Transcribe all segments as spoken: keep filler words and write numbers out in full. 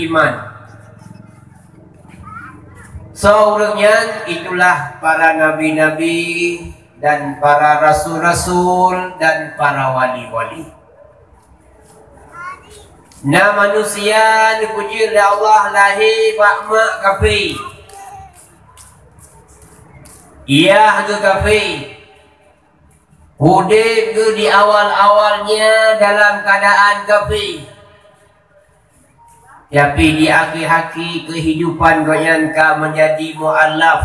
iman. Soe ureuëng nyan? Itulah para nabi-nabi dan para rasul-rasul dan para wali-wali. Na manusia neupeujeuet lé Allah lahé bak mak kafé, yah geuh kafé, udeb geuh di awal-awalnya dalam keuadaan kafé. Tapi di akhé-akhé keuhidupan gobnyan ka meunjadi mualaf,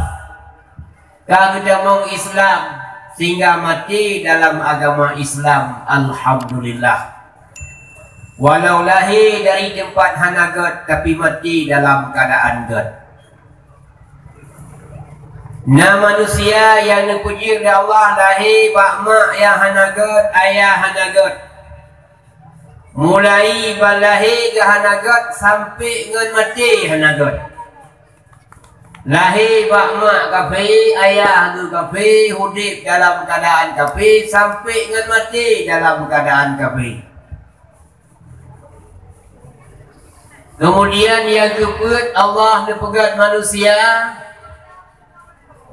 ka geutamong Islam, sehingga maté dalam agama Islam. Alhamdulillah. Walau lahé dari teumpat hana gét, tapi maté dalam keuadaan gét. Na manusia nyang neupeujeuet lé Allah lahé bak mak nyang hana gét, ayah hana gét. Mulai bak lahé geuh hana gét sampoe ngon maté hana gét. Lahé bak mak kafé, ayah geuh kafé, udeb dalam keuadaan kafé, sampoe ngon maté dalam keuadaan kafé. Keumudian nyang keupeuet, Allah neupeugét manusia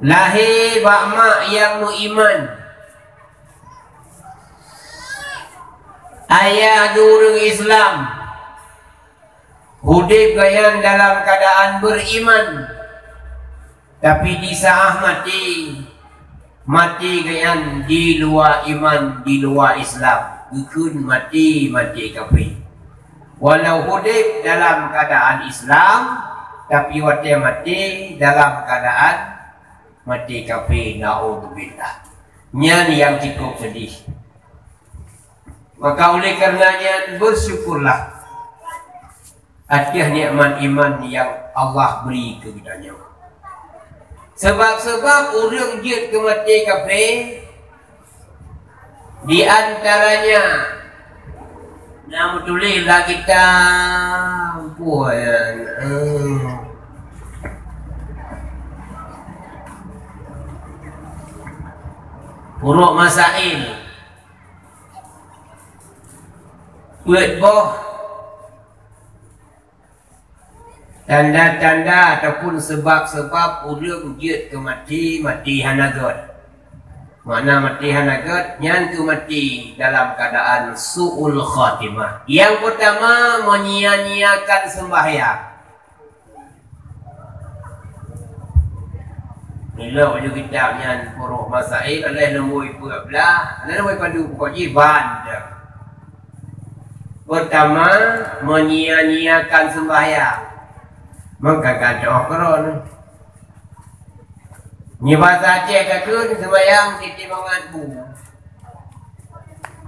lahé bak mak nyang meuiman, ayah geuh ureuëng Islam, udeb gobnyan dalam keuadaan beuriman. Tapi di saat maté, maté gobnyan di luwa iman, di luwa Islam, geukheun maté, maté kafé. Walau udeb dalam keuadaan Islam, tapi watée maté dalam keuadaan maté kafé, naudzubillah. Nyan nyang cukup sedih. Maka oleh karena nyan, bersyukurlah ateueh nikmat iman nyang Allah bri keu geutanyoe. Sebab-sebab ureuëng jeuet keu maté kafé, di antaranya na meutuléh lam kitab, peue nyan, eh, Furuq Masail. Peuet boh tanda-tanda ataupun sebab-sebab ureuëng jeuet keu maté, maté hana gét. Makna maté hana gét, nyan keuh maté dalam keuadaan su'ul khatimah. Nyang peurtama, menyia-nyiakan seumbahyang. Nilai baju kitab nyan Furuq Masail, alah nombor peuet blah, alah nombor padu pokok jih ban dah. Peurtama, menyia-nyiakan seumbahyang. Meukakan teuh keurôn. Nyoe basa Aceh takheun seumbahyang tieb-tieb mangat bu.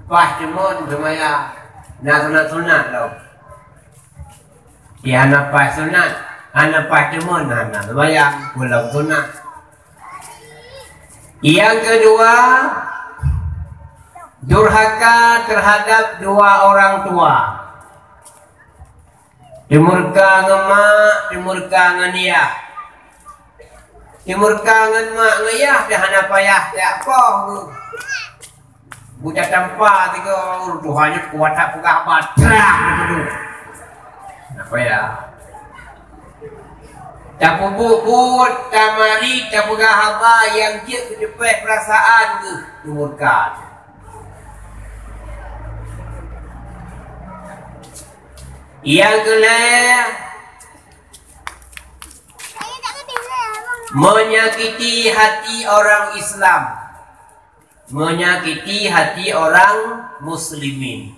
Paih teumeun seumbahyang. Na sunat-sunat lom. Di hana paih sunat, hana paih teumeun, hana seumbahyang, pulang sunat. Nyang keudua, durhaka terhadap dua orang tua. Teumurka ngon mak, teumurka ngon yah. Teumurka ngon mak ngon yah, dah hana payah jak poh. Buta tampa tiga, Tuhan nyoe kuat that peugah haba, trang dipeudong. Napa ya? Tapeubuet-buet, tamari, tapeugah haba nyang jeuet keu teupeh peurasaan geuh, teumurka. Nyang keulhèe, menyakiti hati orang Islam. Menyakiti hati orang muslimin.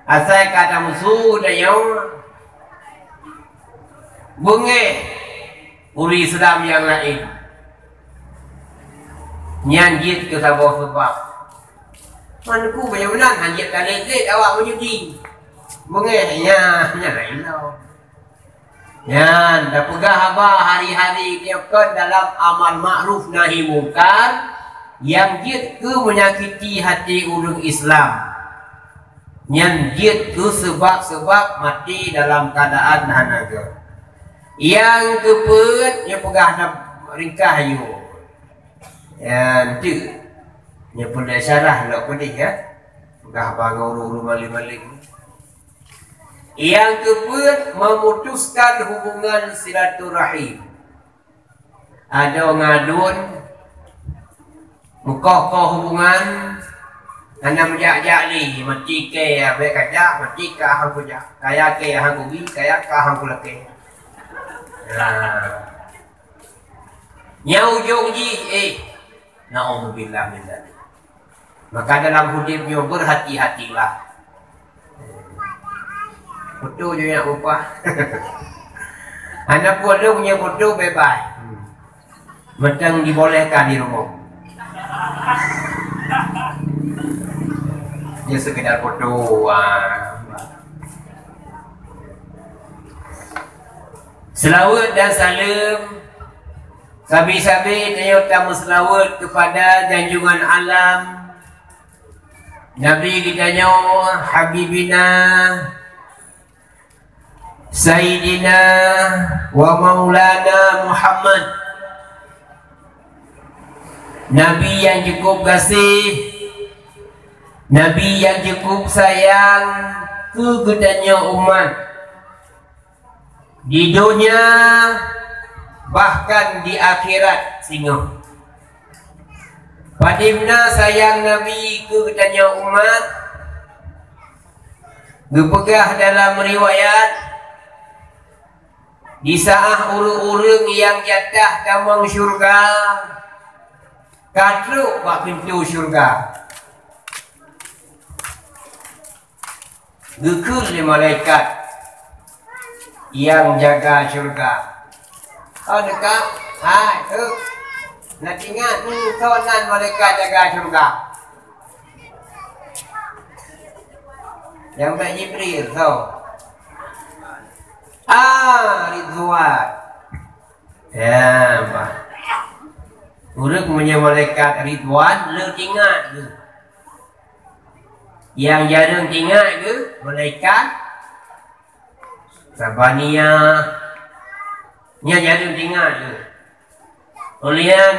Asai ka tamusu tanyoe, beungéh ureuëng Islam nyang laén. Nyan jeuet keu saboh seubab. Man ku banyak meunan, han jeuet ka lé-lé awak meujudi. Beungéh, nyan, nyan laén lom. Nyan, tapeugah haba hari-hari nyoe kon dalam amar ma'ruf nahi mungkar, nyang jeuet keu menyakiti hati ureuëng Islam. Nyan jeuet keu seubab-seubab maté dalam keuadaan hana gét. Nyang keupeuet, nyoe peugah na ringkah ayue. Nyan teuk. Nyoe peureulèe syarah lom peudeh, ya. Peugah haba ngon ureuëng-ureuëng malém-malém. Nyang keupeuet, memutuskan hubungan silaturahim. Adoe ngon lôn, meukoh-koh hubungan, hana meujak-jak lé, maté kèe, bèk kajak, maté ka han kujak, kaya kèe han kubi, kaya ka han kulakèe. Nah. Nyang ujông jih, eh, naudzubillah min dzalik. Maka dalam udép nyoe, berhati-hatilah. Foto je nyang upah. Hana peue lôn punya foto bebas. Mantong dibolehkan di rumoh. Dia sekedar foto, ah. Seulaweuet dan saleuem sabe-sabe tanyoe tameuseulaweuet keupada junjungan alam, Nabi geutanyoe, Habibina, Saidina wa Maulana Muhammad, Nabi nyang cukup gaséh, Nabi nyang cukup sayang keu geutanyoe umat. Di donya, bahkan di akhirat singoh. Padubna sayang Nabi keu geutanyoe umat, geupeugah dalam riwayat, di saat ureuëng-ureuëng nyang jatah tamong syeuruga ka trok bak pintoe syeuruga, geukheun lé malaikat nyang jaga syeuruga. Oh, dekat. Hai, tu. Na teuingat ni, soe nan malaikat jaga syeuruga? Nyang bak Jibril, soe? Ah, Ridwan. Ya, bah. Ureuëng meunyoe malaikat Ridwan, le teuingat geuh. Nyang jareueng teuingat geuh, malaikat Zabaniyah. Nyan jareueng teuingat geuh. Ulian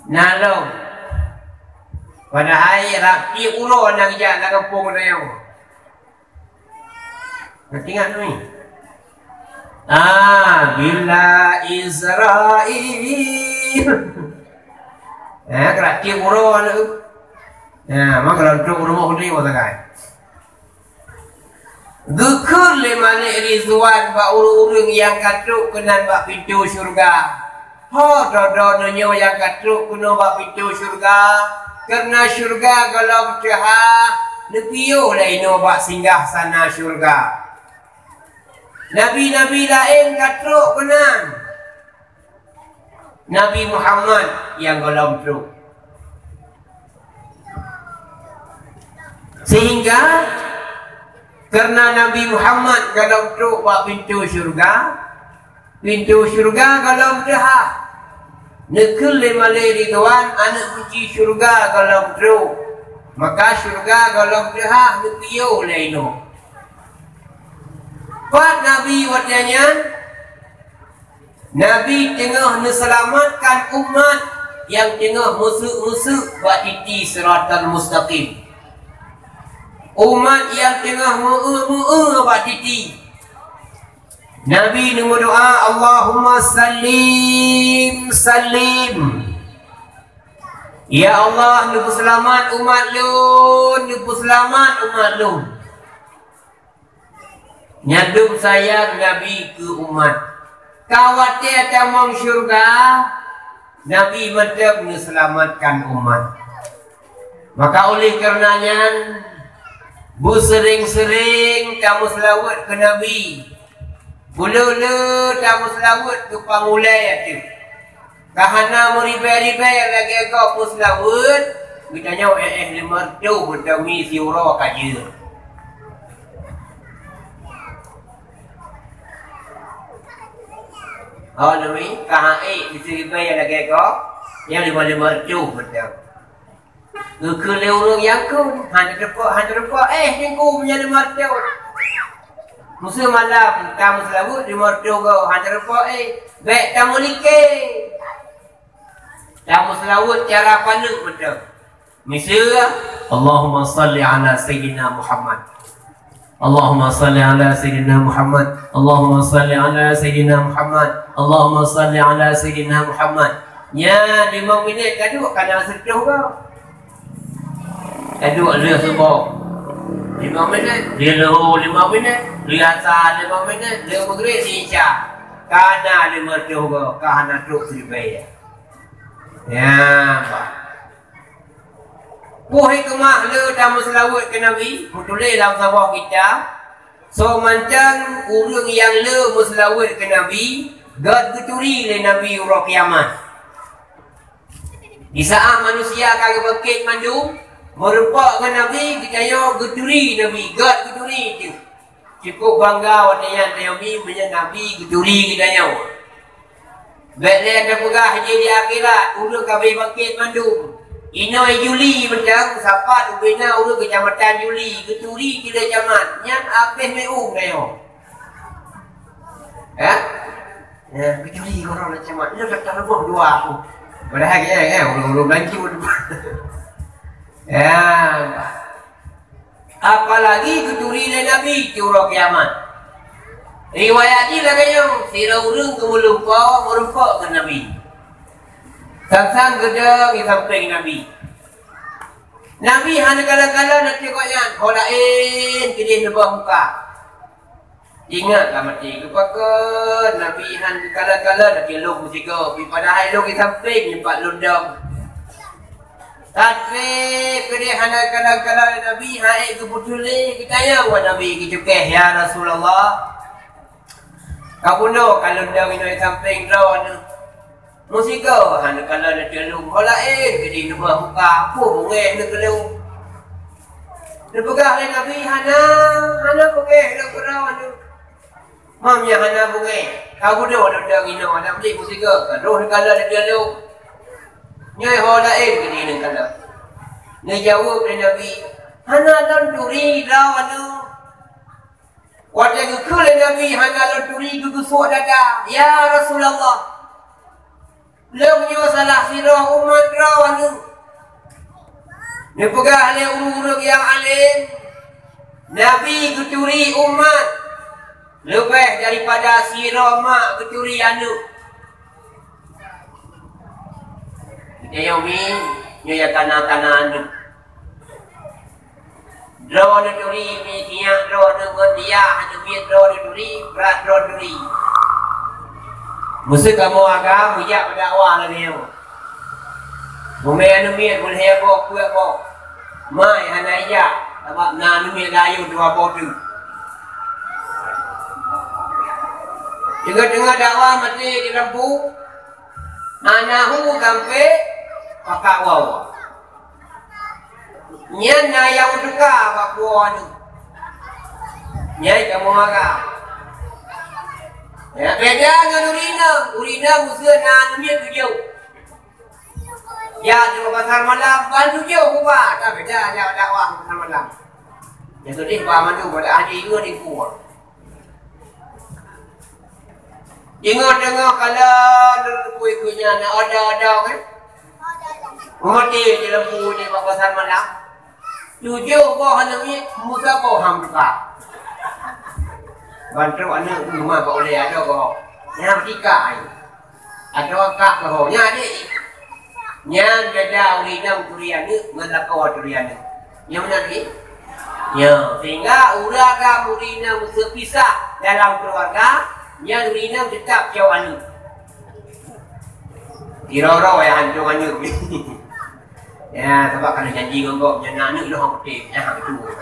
na lom. Padahai rab tiep uroe na geujak lam gampông tanyoe. Teuingat ni. Ah, bila Israel. Eh, keurak tiep uroe na. Ya, maka lom trok rumoh geude sagai. Geukheun lé Malik Ridwan bak ureuëng-ureuëng nyang ka trok keunan bak pintoe syeuruga. Ho, droe-droe nyoe nyang ka trok keunoe bak pintoe syeuruga, kareuna syeuruga gohlom teuhah, neupiôh lé inoe bak singgah sana syeuruga. Nabi-nabi laén ka trok keunan. Nabi Muhammad nyang gohlom trok. Sehingga, kareuna Nabi Muhammad gohlom trok bak pintoe syeuruga, pintoe syeuruga gohlom teuhah. Neukheun lé Malik Ridwan, aneuëk kunci syeuruga gohlom trok. Maka syeuruga gohlom teuhah neupiôh lé inoe. Pat Nabi watée nyan? Nabi teungoh neuseulamatkan umat nyang teungoh meuseuk-meuseuk bak titi siratal mustaqim. Umat nyang teungoh meu-eu-meu-eu bak titi. Nabi neumeudoá, "Allahumma sallim, sallim." Ya Allah, neupeuseulamat umat lôn, neupeuseulamat umat lôn. Nyan dum sayang Nabi keu umat. Ka watée tamong syeuruga, Nabi mantong neuseulamatkan umat. Maka oleh kareuna nyan, beuseuring-seuring tameuseulaweuet keu Nabi. Beu le-le tameuseulaweuet keu pangulée ateueh. Ka hana meuribée-ribée lagée gob peuseulaweuet, geutanyoe éh-éh lima reutôh beutami siuroe ka jeuet. Oh, nami, ka ha éh, siribée lagée gob, nyang lima-lima reutôh beutami. Geukheun lé ureuëng nyang kheun, "Hana teupeue, hana teupeue, éh, teungku meunyan lima reutôh." Meuseu malam, tameuseulaweuet lima reutôh goe, "Hana teupeue, éh, bék tameulikée." Tameuseulaweuet cara paneuk mantong. Miseue, "Allahumma salli ala Sayyidina Muhammad." Allahumma salli ala Sayyidina Muhammad. Allahumma salli ala Sayyidina Muhammad. Allahumma salli ala Sayyidina Muhammad. Nyan limong minit ka duek ka na seutoh ka. Ka duek lheueh suboh limong minit, lheueh luhu limong minit, lheueh asa limong minit, lheueh maghrib isya. Ka na limong seutoh ka, ka hana trok siribèe. Ya, bah. Peue hikmah le tameuseulaweuet keu Nabi? Meutuléh lam saboh kitab, soe mantong ureuëng nyang le meuseulaweuet keu Nabi, gét geuturi lé Nabi uroe kiamat. Di saát manusia ka geubangkét mandum, meurumpok ngon Nabi, geutanyoe geuturi Nabi, gét geuturi teuh. Cukup bangga watée nyan tanyoe bi meunyoe Nabi geuturi geutanyoe. Bék lé tapeugah jih di akhirat, ureuëng ka bangkét mandum. Inoe Juli mantong sapat ubena ureuëng keucamatan Juli geuturi sidroe camat, nyan abéh meu tanyoe. Ya? Ya, geuturi gurong camat. Nyoe ka taruboh dua aku. Padahai ya, ya, ureuëng-ureuëng Banjul. Ya. Apalagi geuturi lé Nabi di uroe kiamat. Riwayat jih lagée nyoe, sidroe ureuëng geumeulimpau meurumpok ngon Nabi. Sang-sang geudong di sampéng Nabi. Nabi hana kalon-kalon ateueh gobnyan, ho laén keudeh neubah muka. Ingat lah maté geupakon, Nabi han kalon-kalon ateueh lôn meusigoe, padahai lôn di sampéng nyoe pat lôn dong. Tapi keudeh hana kalon-kalon Nabi, hai geupeutuléh geutanyong bak Nabi geucukéh, "Ya Rasulullah, kabunoe kalon dong inoe di sampéng droeneuh." Meusigoe hana kalon ateueh lôn, ho laén keudeh neubah muka, peue beungéh neuh keu lôn. Neupeugah lé Nabi, "Hana, hana beungéh lôn keudroe nyoe." "Mam nyang hana beungéh, kabunoe lôn dong inoe, adak blik meusigoe ka troh neukalon ateueh lôn. Nyoe ho laén keudeh neukalon." Neujaweueb lé Nabi, "Hana lôn turi droeneuh." Watée geukheun lé Nabi hana lôn turi, geugeusok dada, "Ya Rasulullah, lôn nyoe salah sidroe umat droeneuh." Neupeugah lé ureuëng-ureuëng nyang além, Nabi geuturi umat leubeh daripada sidroe mak geuturi aneuëk. Nyoe, nyoe nyang kana-kana aneuëk. Droeneuh turi, mi siyak droeneuh ngon diah, aneuk miet droeneuh turi, brat droeneuh turi. Meuseu kamoe agam, meujak beudakwah lagée nyoe. Meumé aneuk miet meulhée boh, peuet boh. Mai hana ijak, sabab na aneuk miet layue dua boh teuk. Teungoh-teungoh dakwah maté di lampu, hana hu sampoe pakat woe. Nyan na nyang teuka bak puwoe nyoe. Nyan kamoe mara. Ya, beda ngon ureuëng inong. Ureuëng inong meuseu na aneuk miet tujoh. Ya, di pasar malam, ban tujoh buka. Ka beda ya dakwah pasar malam. Nyang tujoh ba mandum pada ahli ingat di puwoe. Teungoh-teungoh kala neuteupeue keu nyan na oda-oda kan? Meungerti di lampu di bak pasar malam. Tujoh boh aneuk miet, musaboh ham buka. Ban trok aneuk rumah bak ulée adoe boh. Nyan tika ai. Adoe kak boh. Nyan adik. Nyan beda ureuëng inong turi aneuk ngon lakoe turi aneuk. Nyan meunan lagée? Ya, sehingga ureuëng agam ureuëng inong meuseupisah dalam keuluwarga, nyan ureuëng inong teutap cok aneuk. Iroro ya hanjong aneuk. Ya, sabab kana janji ngon gob, nyan aneuk lôn putéh, nyan beutôi.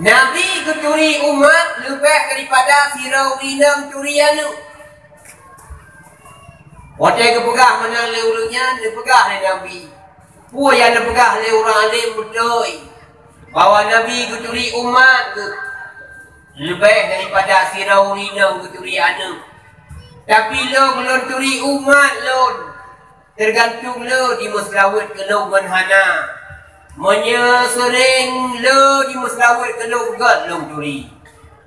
Nabi geuturi umat leubeh daripada sidroe ureuëng inong turi aneuk. Watée geupeugah meunan lé ureuëng nyan, neupeugah lé Nabi. Peue nyang neupeugah lé ureuëng além beutôi, bahwa Nabi geuturi umat geuh leubeh daripada sidroe ureuëng inong geuturi aneuk. Tapi lôn, lôn turi umat lôn, teugantung lôn jimeuseulaweuet keu lôn ngon hana. Meunyoe seuréng lôn jimeuseulaweuet keu lôn, gét lôn turi.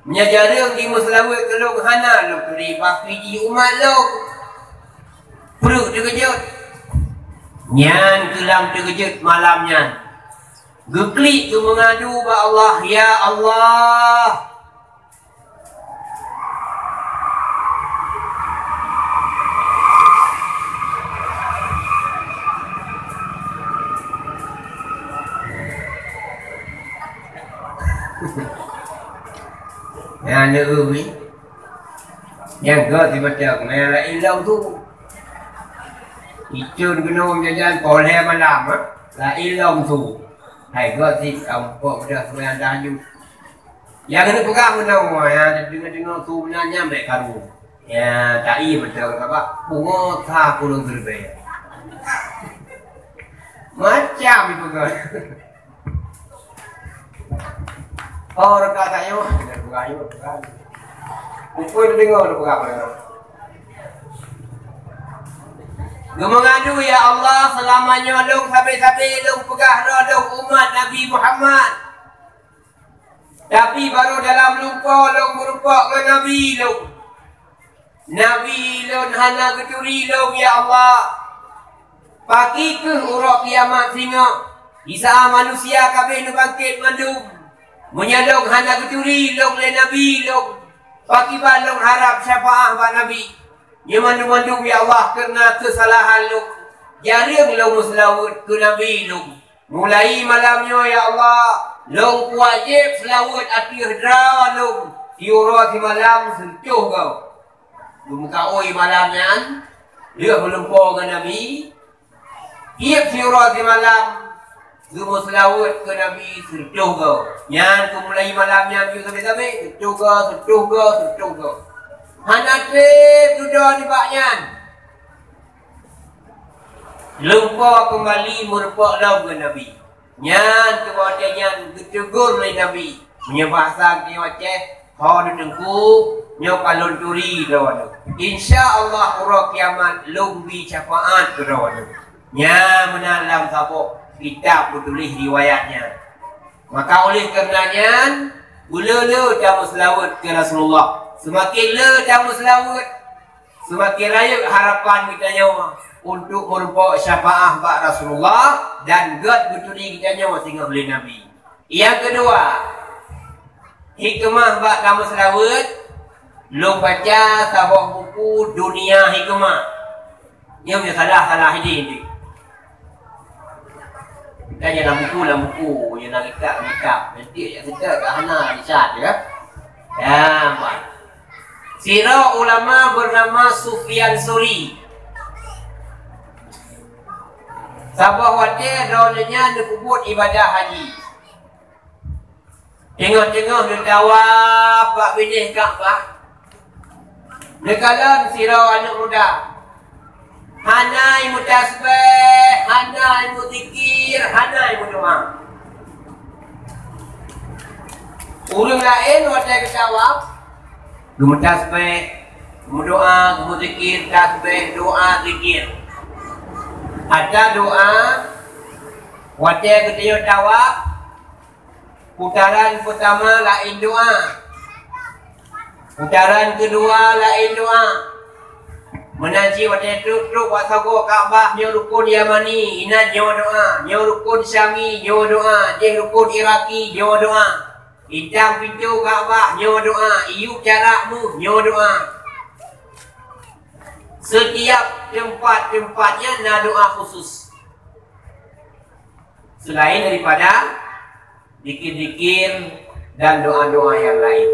Meunyoe jareueng jimeuseulaweuet keu lôn, hana lôn turi, bah pih jih umat lôn. Pruet teukeujot. Nyan keuh lam teukeujot malam nyan. Geuklik geumeungadu bak Allah, "Ya Allah, nyan neueu mi, nyang gét sibateue, nyang laén lom su." Icun keunoe jajan poh lhèe malam, ha? Laén lom su. Hai gét sit, ka muphom dah seumayang tahajud. Nyang keuneuk peugah meunoe, ya, deungoe-deungoe su meunan nyan bèk karu. Ya, ta'i mantong kaba, pungo sa kureueng siribèe. Macam ipeugah. Oh, reuka tanyoe, reuka tanyoe, reuka. Bukon deungoe, reuka. Geumeungadu, "Ya Allah, seulama nyoe lôn sabe-sabe lôn peugah droe lôn umat Nabi Muhammad. Tapi barô dalam lumpoe lôn meurumpok ngon Nabi lôn. Nabi lôn hana geuturi lôn, ya Allah. Pakri kheueh uroe kiamat singoh, di saat manusia ka abéh neubangkét mandum. Meunyoe lôn hana geuturi lôn lé Nabi lôn, pakriban lôn harab syafaat bak Nabi?" Nyoe mandum-mandum, ya Allah, kareuna keusalahan lôn. Jareueng lôn meuseulaweuet keu Nabi lôn. Mulai malam nyoe, ya Allah, lôn kuwajéb seulaweuet ateueh droe lôn siuroe simalam seureutôh goe. Beumeukaôi malam nyan, lheueh meulumpoe ngon Nabi, tiep siuroe simalam geumeuseulaweuet keu Nabi seureutôh goe. Nyan keu mulai malam nyan jeuet sabe-sabe, seureutôh goe, seureutôh goe, seureutôh goe. Hana treb dudoe nibak nyan. Lumpoe keumbali meurumpok lom ngon Nabi. Nyan keuh watèe nyan geuteugor lé Nabi. Meunyoe bahasa geutanyoe Aceh, "Ho Teungku, nyoe ka lôn turi droeneuh. Insya Allah uroe kiamat lôn bi syafaat keu droeneuh." Nyan meunan lam saboh kitab geutuléh riwayat nyan. Maka oleh kareuna nyan, beuleu-leu tameuseulaweuet keu Rasulullah. Seumaken le tameuseulaweuet, seumaken rayeuk harapan geutanyoe untuk meurumpok syafaat bak Rasulullah dan gét geuturi geutanyoe singoh lé Nabi. Nyang keudua, hikmah bak tameuseulaweuet, lôn baca saboh buku Dunia Hikmah. Nyoe nyang salah-salah idéh. Kan nyang lam buku, lam buku, nyang lam kitab, kitab. Nanti nyang kitab tak hana Richard, ya. Ya, aman. Sidroe ulama beunama Sufyan Sauri. Saboh watèe droeneuh nyan neupeubuet ibadah haji. Teungoh-teungoh neutawaf bak binéh Ka'bah, neukalon sidroe aneuk muda. Hana meutasbeh, hana meuzikir, hana meudoa. Ureueng laén watèe geutawaf, geumeutasbeh, geumeudoa, geumeuzikir, tasbeh, doa, zikir. Ata doa, watèe geutanyoe tawaf, putaran peutama laén doa. Putaran keudua laén doa. Meunan cit watèe trok-trok bak sagoe Ka'bah, nyoe rukon Yamani, inan nyoe doa, nyoe rukon Syami, nyoe doa, jéh rukon Iraki, nyoe doa. Itang pintoe Ka'bah, nyoe doa, iyup carak méuh, nyoe doa. Setiap teumpat-teumpat nyan na doa khusus. Selain daripada zikir-zikir dan doa-doa yang lain.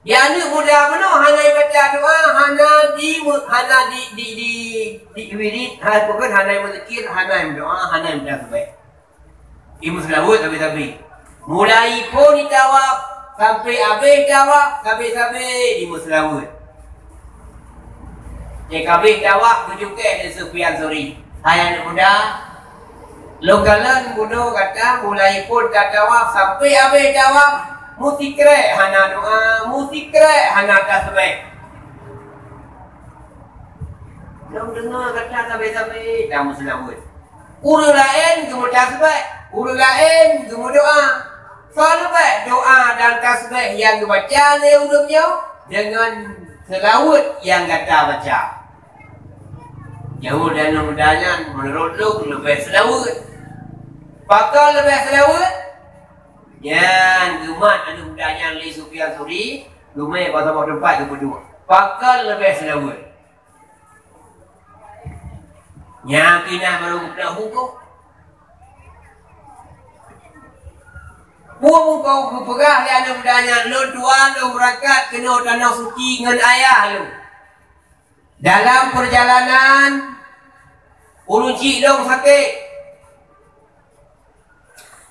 Di aneuk muda bunoe hana ibaca doa, hana di, hana di, di, di, di wirid, hana pokok, hana meuzikir, hana doa, hana tasbih. Imeuseulaweuet sabe-sabe. Mulai phon tawaf sampai abéh tawaf, sabe-sabe imeuseulaweuet. Nyang ka abéh tawaf geujukée lé Sufyan Sauri. Hai aneuk muda, lôn kalon bunoe gata mulai phon tatawaf sampai abéh tawaf, meusikrek hana doa, meusikrek hana tasbih. Lôn deungoe gata sabe-sabe tameuseulaweuet. Ureueng laén geumeutasbih, ureueng laén geumeudoa. Soe leubeh doa dan tasbih nyang geubaca lé ureueng nyoe deungon seulaweuet nyang gata baca? Jaweueb aneuk muda nyan, meunurot lôn leubeh seulaweuet. Pakon leubeh seulaweuet? Nyan geumat aneuk muda nyan lé Sufyan Sauri, geumé bak saboh teumpat geupeuduek. Pakon leubeh seulaweuet? Nyang keunan barô geupeugah bungkôh. Peue bungkôh? Geupeugah lé aneuk muda nyan, "Lôn tuan, lôn beurangkat keunoe tanoh suci ngon ayah lôn. Dalam peurjalanan, ureueng chik lôn sakét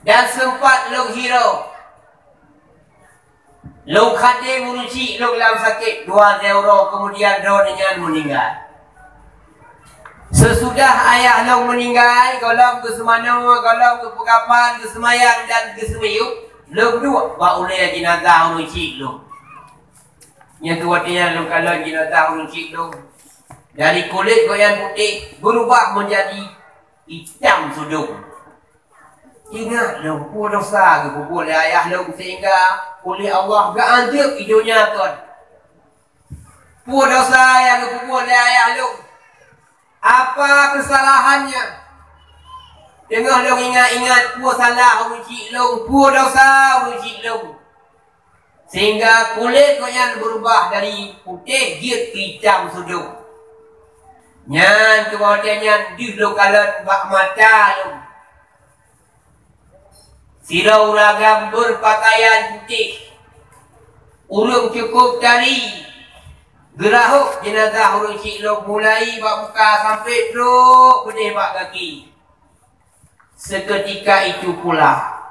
dan seumpat lôn hireuen. Lôn khadém ureueng chik lôn lam sakét dua uroe, keumudian droeneuh nyan meuninggai. Seusudah ayah lôn meuninggai, gohlom geuseumanoe, gohlom geupeukapan, geuseumayang dan geuseumiyueb, lôn duek bak ulée jeunazah ureueng chik lôn." Nyang keu watée nyan lôn kalon jeunazah ureueng chik lôn. Dari kulét gobnyan putéh, beurubah meunjadi itam sudong. Ingat lôn, peue desya geupeubuet lé ayah lôn sehingga ulée Allah geuanjeuet i donya kon. Peue desya nyang geupeubuet lé ayah lôn? Apa keusalahannya? Teungoh lôn ingat-ingat peue salah ureueng chik lôn, peue desya ureueng chik lôn, sehingga kulét gobnyan beurubah dari putéh jeuet keu itam sudong. Nyan keu watée nyan deuh lôn kalon bak mata lôn. Sidroe ureueng agam beupakaian putéh, ureueng cukôp tari, geurahôk jeunazah ureueng chik lôn mulai bak muka sampoe trok beudeh bak gaki. Seketika itu pula,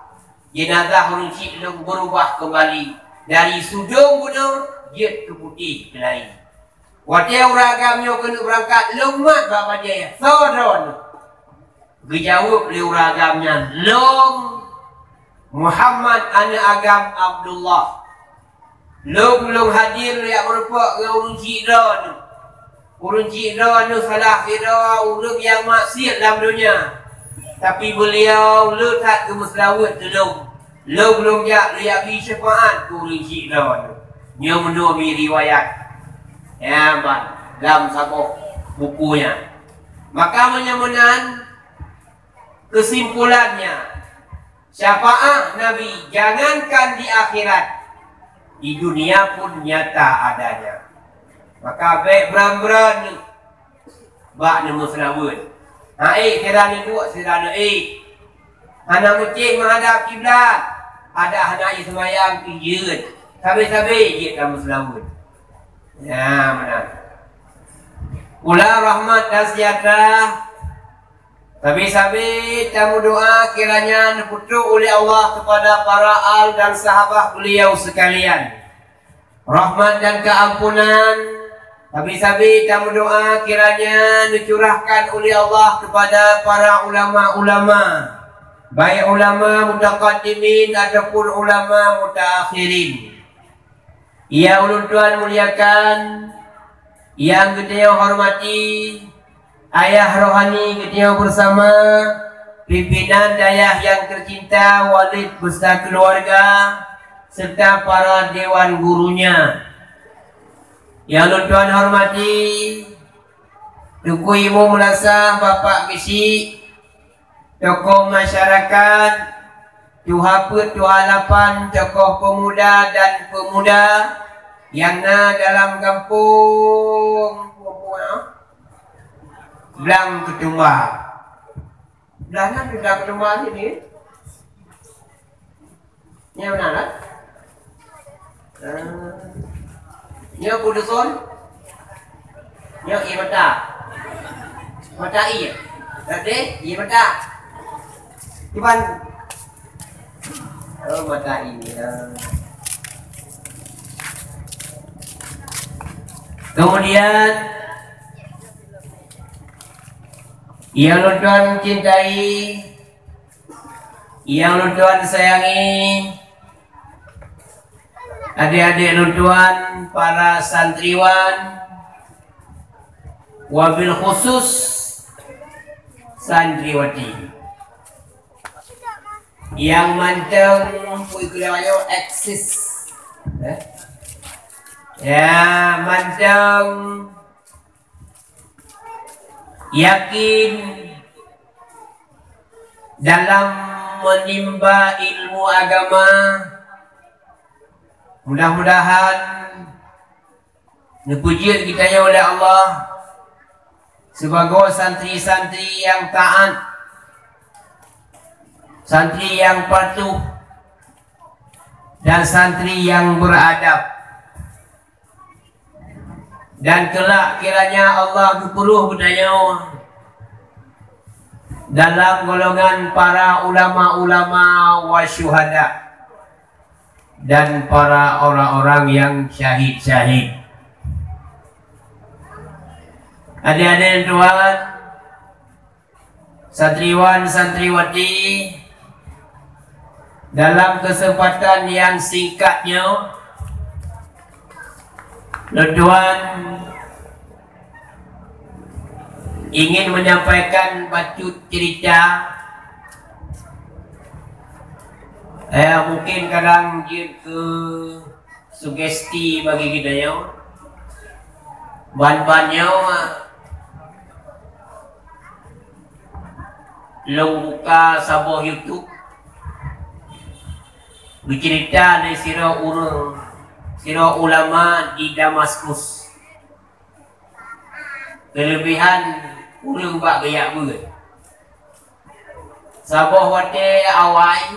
jeunazah ureueng chik lôn beurubah keumbali dari sudong bunoe jeuet keu putéh keulayi. Watée ureueng agam nyoe keuneuk beurangkat, lôn mat bak bajée, "Soe droeneuh?" Geujaweueb lé ureueng agam nyan, "Lôn Muhammad aneuk agam Abdullah. Lôn, lôn hadir lôn jak meurumpok ngon ureueng chik droeneuh. Ureueng chik droeneuh salah sidroe ureueng nyang maksiet lam donya, tapi beuliau le that geumeuseulaweuet keu lôn. Lôn, lôn jak lôn jak bri syafaat keu ureueng chik droeneuh." Nyoe meunoe mi riwayat, ya, ban lam saboh buku nyan. Maka meunyoe meunan, keusimpulannya, syafaat Nabi jangankan di akhirat, di dunia pun nyata adanya. Maka bék bran-bran bak neumeuseulaweuet. Hana ék sira neuduek, sira neuék. Hana meucéh meuhadab kiblat, adak hana jiseumayang pih jeuet. Sabe-sabe jeuet lam meuseulaweuet. Ya, meunan. Pula rahmat dan sejahtera, sabe-sabe tameudoa kiranya neupeutrok uleh Allah kepada para al dan sahabat beliau sekalian. Rahmat dan keampunan, sabe-sabe tameudoa kiranya neucurahkan uleh Allah kepada para ulama-ulama, baik ulama mutaqaddimin ataupun ulama mutaakhirin. Ya ulôn tuan muliakan, nyang geutanyoe hormati, ayah rohani geutanyoe bersama, pimpinan dayah nyang tercinta Walid beserta keluarga, serta para dewan gurunya. Nyang ulôn tuan hormati, Teungku Imum Meulasah, Bapak Geuchik, tokoh masyarakat, tuha peuet, tuha lapan, tokoh pemuda dan pemuda nyang na dalam gampông Blang Keutumba. Blang na Blang Keutumba sini. Nyoe meunan, kan? Ah. Nyoe peue duson? Nyoe ié mata. Mata ié. Tadi ié mata. Cuman, oh, mata ié. Ah. Kemudian, nyang lôn tuan cintai, nyang lôn tuan sayangi, adik-adik lôn tuan, para santriwan, wabil khusus santriwati. Nyang mantong, peue keu lagèe nyoe, eksis. Eh? Ya, mantong yakin dalam menimba ilmu agama. Mudah-mudahan neupeujeuet geutanyoe lé Allah sibagoe santri-santri nyang taat, santri nyang patuh, dan santri nyang beuradab. Dan keulak kiranya Allah geupeurôh geutanyoe dalam golongan para ulama-ulama wa syuhada dan para orang-orang yang syahid-syahid. Adik-adik dan tuan, santriwan, santriwati, dalam kesempatan yang singkat nyoe, lôn tuan ingin menyampaikan bacut cerita. Eh, mungkin kadang jeuet keu sugesti bagi geutanyoe. Ban-ban nyoe, lôn buka saboh YouTube, geuceurita lé sidroe ureuëng, sidroe ulama di Damaskus. Keuleubehan ureuëng bak geujak beuet. Saboh watée awai,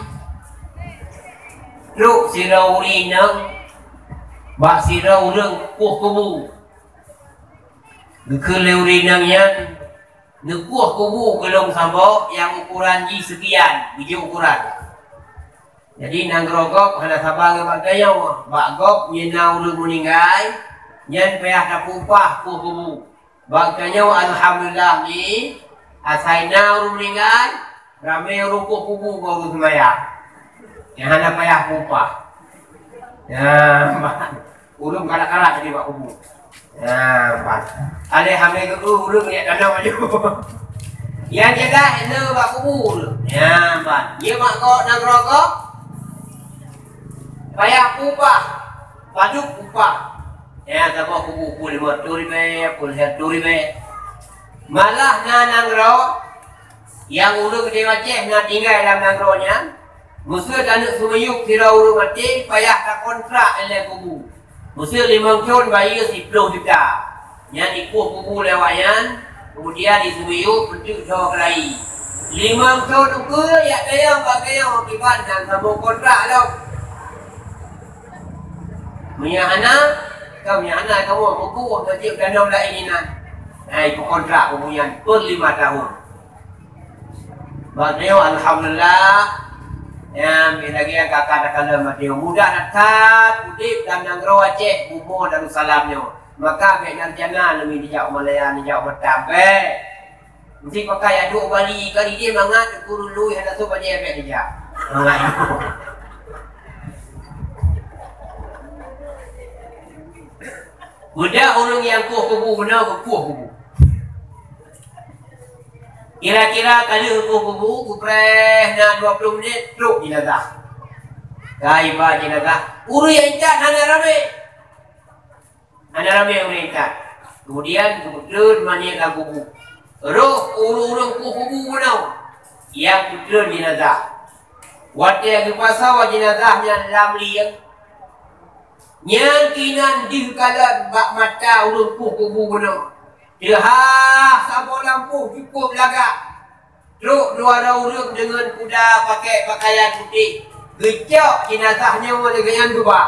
trok sidroe ureuëng inong bak sidroe ureuëng kueh kubu. Geukheun lé ureuëng inong nyan, neukueh kubu keu lôn saboh nyang ukoran jih seukian, geujok ukoran. Jadi nanggroe gob hana saba ngon bak geutanyoe. Bak gob meunyoe na ureuëng meuninggai, nyan payah tapeuupah kueh kubu. Bak geutanyoe alhamdulillah nyoe, asai na ureuëng meuninggai, ramé ureuëng kueh kubu ngon ureuëng seumayang. Nyang hana payah peuupah. Nyan, bah. Ureuëng galak-galak jadi bak kubu. Nah, ban. Aleh hamé geu ureuëng nyang danau maju. Nyang jaga hana bak kubu ureuëng. Nah, ban. Dia mak kok nanggroe kok. Payah peuupah. Padub upah. Ya, saboh kubu peuet lima reutôh ribée, peuet lhée reutôh ribée. Malah na nanggroe nyang ureuëng di Aceh na tinggai lam nanggroe nyan. Meuseu taneuk seumiyueb sidroe ureuëng maté, payah takontrak ilée kubu. Meuseu limong thon bayeue siploh juta. Nyan ikueh kubu lé awak nyan, keumudian iseumiyueb peuteuk soe keulayi. Limong thon ukeue jak tayong bak gayong akibat nyang sambông kontrak lom. Meunyoe hana, ka meunyoe hana kamoe meukueh tajeueb danau laén inan. Hai, peukontrak kubu nyan per lima tahun. Bak nyoe, alhamdulillah, nyan, bak lagée nyang ka-ka takalon maté. Mudah that udeb lam nanggroe Aceh, bumoe Darussalam nyoe. Maka bék na rencana lom jijak u Malaya, jijak u Batam, bék. Meusti pakai aduk Bali, ka ideh mangat gurun lui hana sôk bajée bék jijak. Mangat. Beudak ureuëng nyang kueh kubu beuna, geukueh kubu. Kira-kira ka lheueh kueh kubu, geupreh na dua ploh menit, trok jenazah. Ka iba jenazah, ureuëng nyang intat hana ramé. Hana ramé ureuëng intat. Keumudian, geupeutreun mayét lam kubu. Roh ureuëng-ureuëng kueh kubu bunoe nyang peutreun jenazah. Watée geupasoe jenazah nyan lam lieng, nyan keunan deuh kalon bak mata ureuëng kueh kubu bunoe. Teuhah saboh lampôh cukôp lagak. Trok dua droe ureuëng deungon kuda pakai peukayan putéh, geucok jeunazah nyoe lé gobnyan geuba.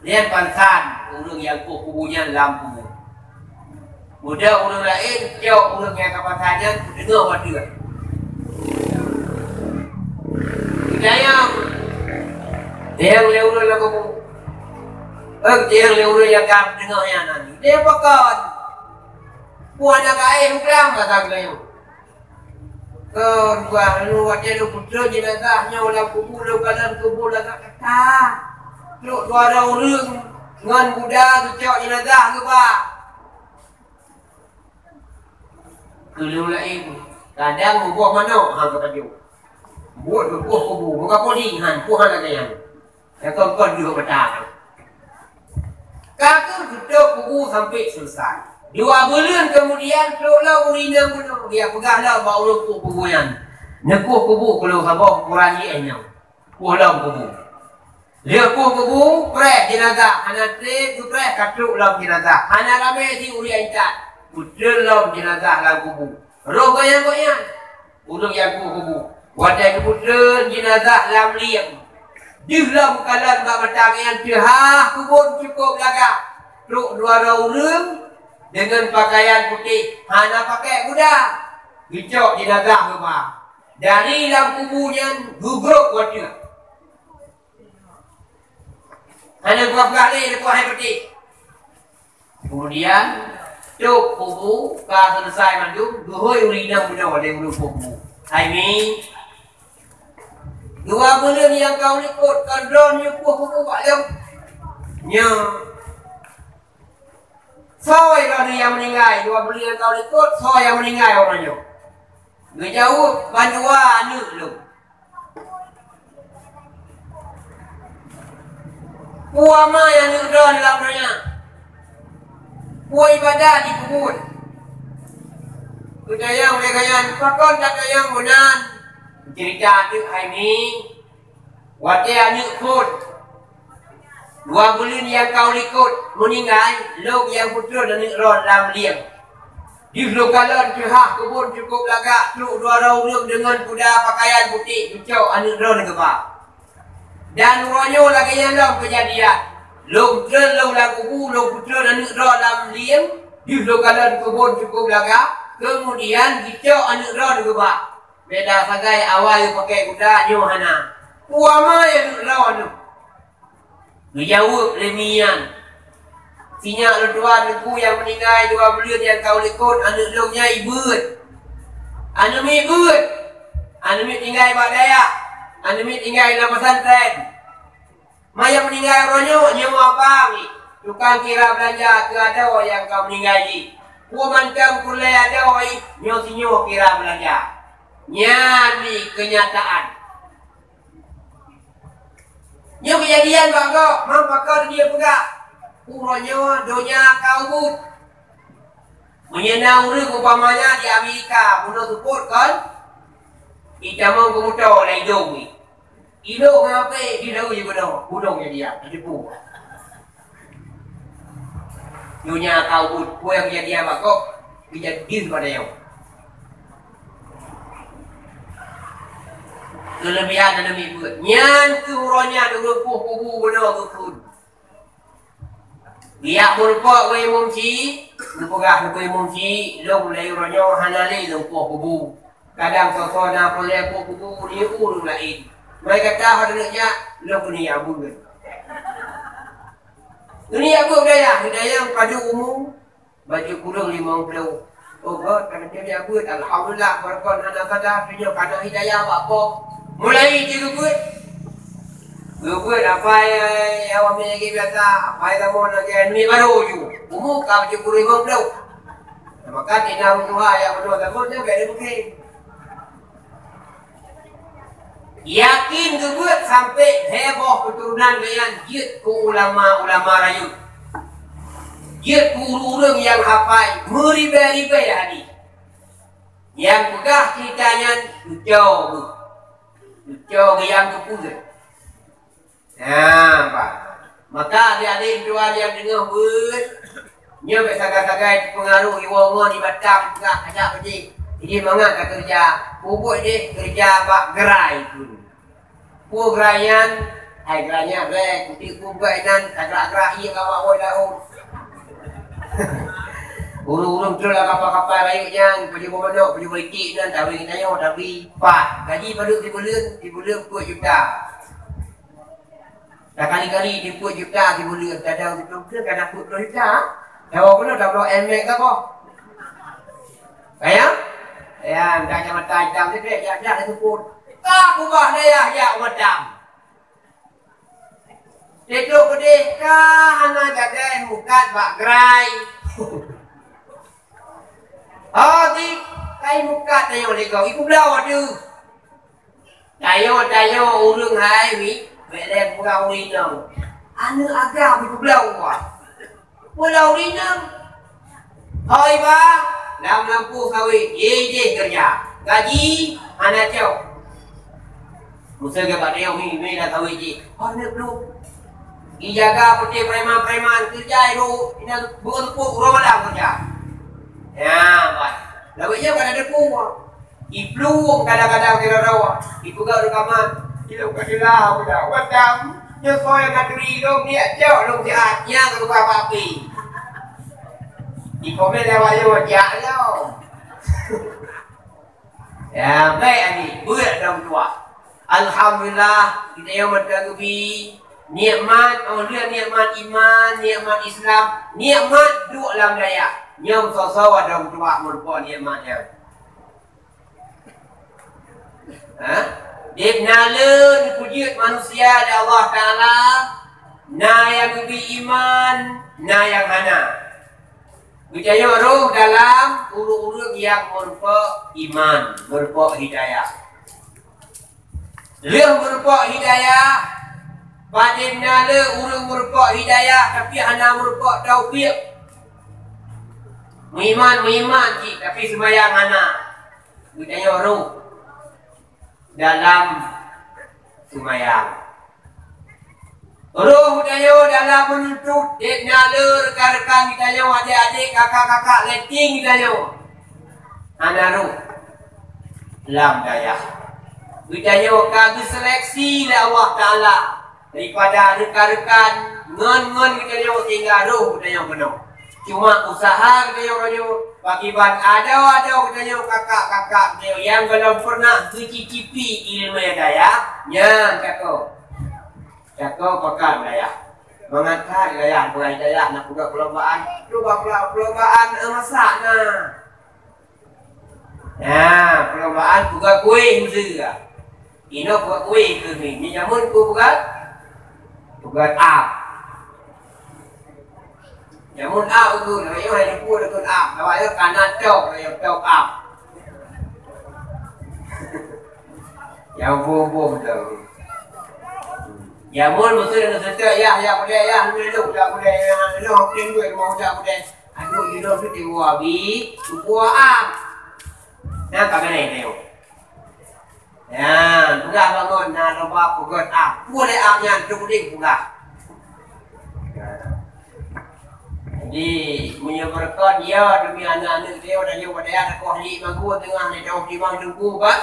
Nyan pansan ureuëng nyang kueh kubu nyan lam kubu. Muda ureuëng laén cok ureuëng nyang ka pansan nyan peuteungoh bateue. Geutanyong, "Teuheng lé ureuëng lam kubu?" "Eh, teuheng lé ureuëng nyang ka peuteungoh nyan." "Teuheng pakon?" "Peue hana ka éh u klang," kata geutanyoe. Kon bah lôn watée lôn peutreun jeunazah nyoe lam kubu, lôn kalon kubu lagak that. Trok dua droe ureuëng ngon kuda geucok jeunazah geuba. Keu lôn laén, kadang muboh manok han geupajoh. Buet geuboh kubu, muka podi han, peue han lagée nyan. Nyang kon-kon jeuet mata. Ka kheueh geutôp kubu sampoe seuleusai. Dua buleuen keumudian, trok lom ureuëng inong bunoe, geujak peugah lom bak ureuëng kueh kubu nyan, Neukueh kubu keu lôn saboh ukuran jih nyoe. Kueh lom kubu. Lheueh kueh kubu, preh jeunazah, hana treb geupreh ka trok lom jeunazah. Hana ramé siulieng intat. Peutrön lom jeunazah lam kubu. Roh goyang-goyang. Ureueng nyang kueh kubu. Watèe geupeutreun jeunazah lam lieng, deuh lom kalon bak mata geuh nyan teuhah keubon cukôp lagak. Trok dua droe ureueng deungon peukayan putéh, hana pakèk guda. Geucok jeunazah geuba. Dari lam kubu nyan geugrôp watèe. Hana geupeugah lé, leupah hai peutéh. Kemudian, trok kubu ka selesai mandum, geuhôi ureueng inong bunoe lé ureueng kubu. Hai Mi, dua buleuen nyang ka u likot, kon droeneuh kueh kubu bak lôn. Nyoe. Soe droeneuh nyang meuninggai, dua buleuen nyang ka u likot, soe nyang meuninggai uroe nyoe? Geujaweueb, bandua aneuk lôn. Peue amal nyang neuk droe lam donya? Peue ibadat jipeubuet? Geutanyong lé gobnyan, pakon tatanyong meunan? Cerita teuk hai Mi, watèe aneuk phôn. Dua buleuen nyang ka u likot meuninggai, lôn nyang peutrön aneuk droe lam lieng. Deuh lôn kalon teuhah keubon cukôp lagak, trok dua droe ureueng deungon kuda peukayan putéh geucok aneuk droe geuba. Dan uroe nyoe lagèe nyan lom keujadian. Lôn trön lôn lam kubu, lôn peutrön aneuk droe lam lieng, deuh lôn kalon keubon cukôp lagak, keumudian geucok aneuk droe geuba. Beda sagai awai geupakèk kuda, nyoe hana. Peue amal aneuk droe nyoe? Geujaweueb lé Mi nyan, "Sinyak lôn tuan Teungku nyang meuninggai dua buleuen nyang ka u likot, aneuk lôn nyan ibeuet. Aneuk miet beuet. Aneuk miet tinggai bak dayah. Aneuk miet tinggai lam pesantren. Ma nyang meuninggai uroe nyoe, nyoe apa ngi? Tukang kira beulanja keu adoe nyang ka meuninggai jih. Peue mantong peureulèe adoe, nyoe sinyoe kira beulanja." Nyan Mi keunyataan. Nyoe keujadian bak gob, mang pakon dia peugah, uroe nyoe donya ka ubit. Meunyoe na ureueng umpamanya di Amerika, bunoe seupôt kon, itamong keu moto lam idong jih. Ilok ngon ape di daun jih bunoe, bunoe keujadian, teupeue. Donya ka ubit, peue nyang keujadian bak gob, keujadian pada nyoe. Keulebihan aneuk miet beuet. Nyan keuh uroe nyan ureueng kueh kubu bunoe geukheun. Geujak meurumpok ngon Imum Syiek, geupeugah nibak Imum Syiek, "Lôn mulai uroe nyoe hana lé lôn kueh kubu. Kadang soe-soe na peureulèe kueh kubu di ureueng laén. Meunyo gata hana neujak, lôn keuneuk jak beuet." Keuneuk jak beuet u dayah, u dayah padum umu, bacut kureueng limong ploh. Oh God, ka lheueh jak beuet. Alhamdulillah, barokon hana sadar, tanyoe ka na hidayah bak Po. Mulai jih geubeuet. Geubeuet, apai, eh, awak mi lagèe biasa, apai kamoe lagèe aneuk miet barô ju. Umu ka bacut kureueng limong ploh. Maka tina ureueng tuha nyang meutuah kamoe nyan bèk lé mungken. Yakin geubeuet sampai lhèe boh keuturonan gobnyan jeuet keu ulama-ulama rayeuk. Jeuet keu ureueng-ureueng nyang hafai meuribèe-ribèe hadih. Nyang peugah ceurita nyan geucok geuh. Geucok geuh nyang geupeugah. Nah, bah. Maka adik-adik tuan nyang deungoe beuet, nyoe bèk sagai-sagai teupeungaruh iwoe ngon di Batam peugah kajak beujih. Jadi mangat ka keureuja. Peubuet deh keureuja bak gerai pun. Peue gerai nyan? Hai gerai nyan, bèk kutik peubuet inan, tagrak-grak ié ka bak woe daun. Ureueng-ureueng trok lam kapal-kapal rayeuk nyan, pajoh manok, pajoh iték nyan, tawi ngon tanyoe, tawi. Pat, gaji padum sibuleuen, sibuleuen peuet juta. Takali-kali di peuet juta sibuleuen, kadang siplôh juta, kadang peuet ploh juta. Nyawa keunoe tabloe Nmax saboh. Kaya? Ya, kacamata itam ni, jak-jak dah seupôt. Ka kubah dayah jak u Batam. Teutôk keudeh ka hana gagai mukat bak gerai. Oh, di kai mukat tanyoe lé gob, ipubloe deuh. Tanyoe, tanyoe ureueng hai mi, bèk lé peugah ureueng inong. Aneuk agam ipubloe. Peue lom ureueng inong? Hôi ba, lam lampôh sawét, jih-jih keureuja. Gaji hana cok. Miseu geuba tayong mi, mi dah kawé jih. Oh, neuk dulu. Ijaga peuté preman-preman, keureuja i ro, inan beureumpok uroe malam keureuja. Ya, ban. Lawét nyan ban ada pun. Iplueng kadang-kadang di rara, ipeugah reukaman. Ilok ka sila, udah. Watang, nyoe soe nyang ngaturi lom, dia cok lom siat, nyang luka papi. Di komen lewat yo, jak lo. Ya, baik, Ani. Buet dong tuah. Alhamdulillah, kita yang merdeka geubi. Nikmat, oh, dia nikmat iman, nikmat Islam, nikmat duek lam dayah. Nyang soe-soe dong tuah meureumpok nikmat nyan. Ha? Deb na le neupeujiet manusia lé Allah Taala, na nyang geubi iman, na nyang hana. Geutanyoe roh dalam ureuëng-ureuëng nyang meureumpok iman, meureumpok hidayah. Lheueh meureumpok hidayah, padub na le ureuëng meureumpok hidayah tapi hana meureumpok taufik. Meuiman, meuiman cit tapi seumayang hana. Geutanyoe roh dalam seumayang. Roh geutanyoe dalam meununtut, deb na le rekan-rekan geutanyoe, adik-adik, kakak-kakak, leting geutanyoe. Hana roh lam dayah. Geutanyoe ka geuseleksi lé Allah Taala daripada rekan-rekan ngon-ngon geutanyoe sehingga roh geutanyoe keunoe. Cuma usaha geutanyoe uroe nyoe, pakriban adoe-adoe geutanyoe kakak-kakak geutanyoe nyang gohlom peureunah geucicipi ileumèe dayah, nyan cako. Cako pakat dayah. Mangat that dayah, peugah dayah na peugah perlombaan. Cuba pula perlombaan, eh, masak na. Ya, perlombaan peugah kueh meuseue. Inoe peugah kueh keu mi. Ni jameun ku peugah, peugah ap. Jameun ap tu, na yo hai ku deukon ap. Lawan yo kana tok, na yo tok ap. Yang bom-bom tu. Jameun meuseue na seutôt, ya, ya, budaya, ya, ni lu, ya, budaya, ya, lu, hok tem duit, mau, ya, budaya. Aduh, di dalam tu tiwua bi, tiwua am. Nah, ka keuneuk tengok. Ya, peugah bangon, nah, lomba peugöt am. Peue lé am nyan, tu kuning peugah. Jadi, meunyoe beureukat, ya, demi aneuk-aneuk dia, dan nyoe pada ya, takoh li magu tengah ni, daun timang tengku, kan?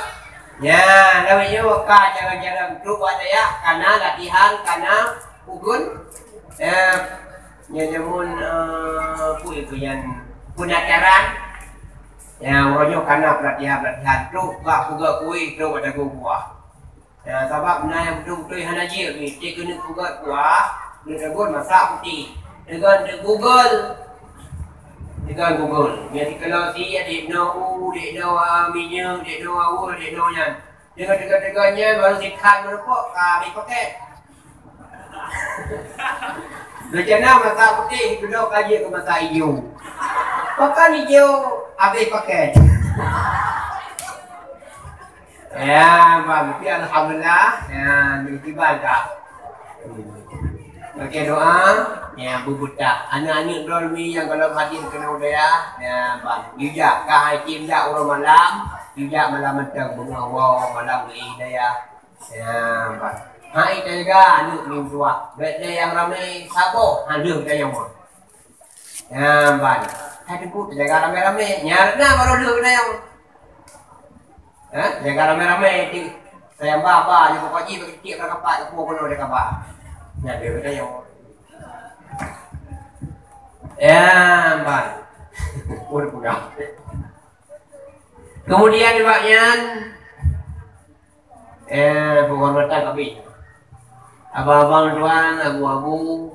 Ya, lawan nyoe ka jalan-jalan tu pada ya, kana latihan, kana ugun. Ya, Nyan jameun, eh, peue keu nyan, peunataran. Nyang uroe nyoe kana peulatihan-peulatihan trok bak peugöt kueh, trok bak dagoe kuah. Nyang sabab na nyang beutôi-beutôi hana jeuet, meusti keuneuk peugöt kuah, neuteugon masak putéh. Teugon teuk Google. Teugon Google. Nyan sikeuloe sie, dek noe u, dek noe, ah, minyeuk, dek noe aweueh, dek noe nyan. Deungon-deungon nyan baru sikhan meureumpok ka habéh pakét. Rencana masak putéh, keunoe ka jeuet keu masak ijo. Pakon ijo habéh pakét. Ya, bang, tapi alhamdulillah, ya, dikiban ka. Bagi doa, ya, beubuta. Aneuk-aneuk droe mi nyang gohlom hadir keunoe daya, ya, bang. Yue jak, ka hai tim jak uroe malam, yue jak malam mantong beungoh woe malam geuéh daya. Ya, bang. Hai teuga aneuk mi tuah. Bèk lé nyang ramé saboh, ha lheueh geutanyoe. Ya, bang. Hai teungku teuga ramé-ramé. Nyan na baru lheueh geutanyoe. Ha? Jaga ramé-ramé di sayang ba, ba, nyoe pokok jih bagi tiep lam kapak, keupeue keunoe di kapak. Nyan dia kata nyoe. Ya, ban. Oh, dia peugah. Kemudian, di bak nyan, eh, penghormatan kami. Abang-abang tuan, abu-abu,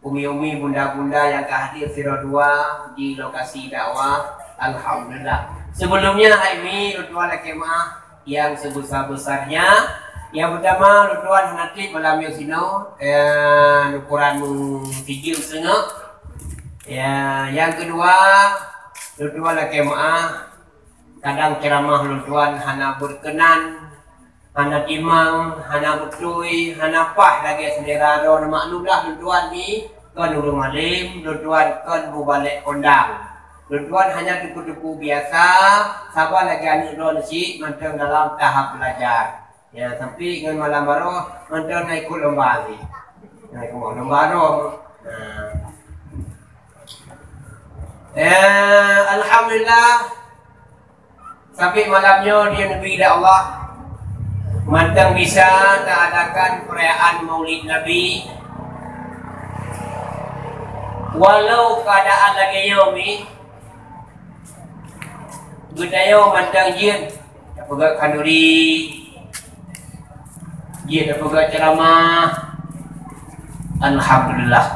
umi-umi, bunda-bunda nyang ka hadir sidroe dua di lokasi dakwah, alhamdulillah. Sebelumnya, hai mi, lôn tuan lakèe meu'ah nyang sebesar-besarnya. Nyang pertama, lôn tuan hana trép malam nyoe sinoe, eh, lôn kurang meusijeuem seungok. Ya, nyang kedua, lôn tuan lakèe meu'ah, kadang ceramah lôn tuan hana berkenan, hana timang, hana beutôi, hana paih lagèe seulera droe, maklumlah lôn tuan ni kon ureueng alim, lôn tuan kon mubalek kondang. Lôn tuan hanya teupeu-teupeu biasa, saban lagèe aneuk droeneuh cit mantong dalam tahap belajar. Ya, sampai ngon malam baroe mantong na ikut lomba lé. Na ikut lomba baroe. Nah. Ya, alhamdulillah. Sampai malam nyoe dia Nabi dah Allah mantong bisa taadakan perayaan Maulid Nabi. Walau keadaan lagèe nyoe mi, geutanyoe mantong jeuet tapeugah khanduri, jeuet tapeugah ceramah. Alhamdulillah.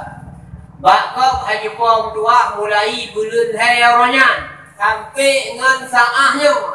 Bak gob Haji Po meutuah mulai buleuen lhèe uroe nyan sampai ngon saat nyoe.